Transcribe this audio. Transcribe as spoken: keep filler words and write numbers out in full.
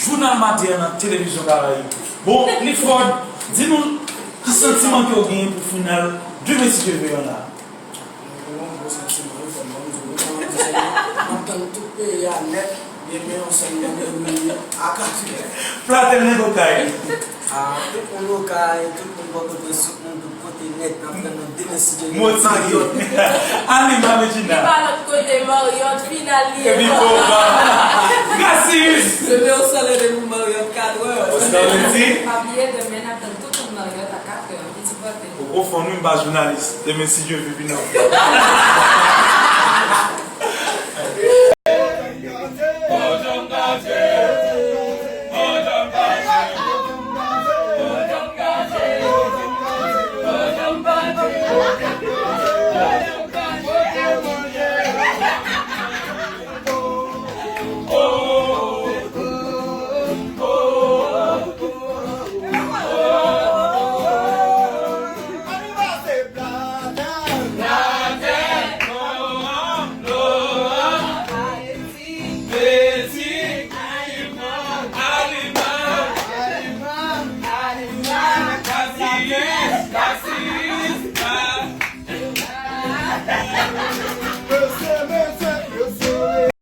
Jounal maten an nan Televizyon Karayib. Bon, Clifford, di nou ki santiman ke w genyen pou final Demen si Dye ve an la? Mwen gen yon bon santiman wi, kòm mwen di w, m ap tann tout peyi a nèt, demen yon sèl mande minit a kat è. Flatè nèg Okay. Ah, tout moun Okay, tout moun bò kote sou moun, tout kote nèt, n ap tann nou demen si Dye ve. Motive. Maryòt. Anima Regina. Li pa lòt kote, Maryòt, final li ye. Epi Boba. Gracius. Demen yon sèl randevou Maryòt, katrè. Oscar Wendy. Pa bliye demen n ap tann tout moun Maryòt a katrè. Piti pote. Ou konfonn wi, m pa jounalis. Demen si Dye ve vin anpil.